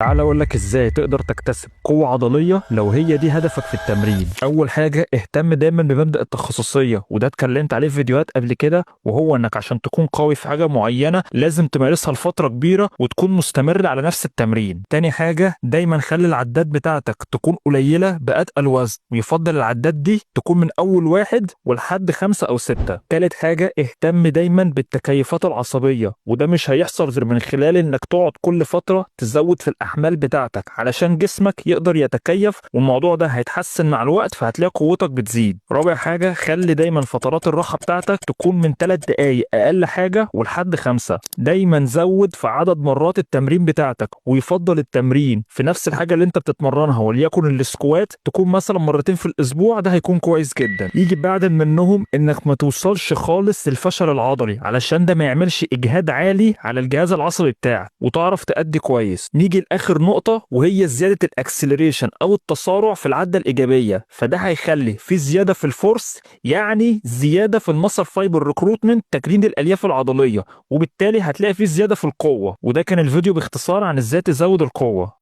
تعال اقول لك ازاي تقدر تكتسب قوة عضلية لو هي دي هدفك في التمرين. اول حاجة، اهتم دايما بمبدأ التخصصية، وده اتكلمت عليه في فيديوهات قبل كده، وهو انك عشان تكون قوي في حاجة معينة لازم تمارسها لفترة كبيرة وتكون مستمر على نفس التمرين. تاني حاجة، دايما خلي العدات بتاعتك تكون قليلة بأتقل وزن، ويفضل العدات دي تكون من اول واحد ولحد 5 او 6. تالت حاجة، اهتم دايما بالتكيفات العصبية، وده مش هيحصل غير من خلال انك تقعد كل فترة تزود في الأحمال بتاعتك علشان جسمك يقدر يتكيف، والموضوع ده هيتحسن مع الوقت فهتلاقي قوتك بتزيد. رابع حاجة، خلي دايما فترات الراحة بتاعتك تكون من 3 دقايق أقل حاجة ولحد 5. دايما زود في عدد مرات التمرين بتاعتك، ويفضل التمرين في نفس الحاجة اللي انت بتتمرنها، وليكن ال squat تكون مثلا مرتين في الأسبوع، ده هيكون كويس جدا. يجي بعد منهم انك ما توصلش خالص للفشل العضلي علشان ده ما يعملش إجهاد عالي على الجهاز العصبي بتاعك وتعرف تأدي كويس. نيجي لآخر نقطة، وهي زيادة ال acceleration أو التسارع في العدة الإيجابية، فده هيخلي في زيادة في ال force، يعني زيادة في ال muscle fiber recruitment، تجنيد الألياف العضلية، وبالتالي هتلاقي في زيادة في القوة. وده كان الفيديو باختصار عن ازاي تزود القوة.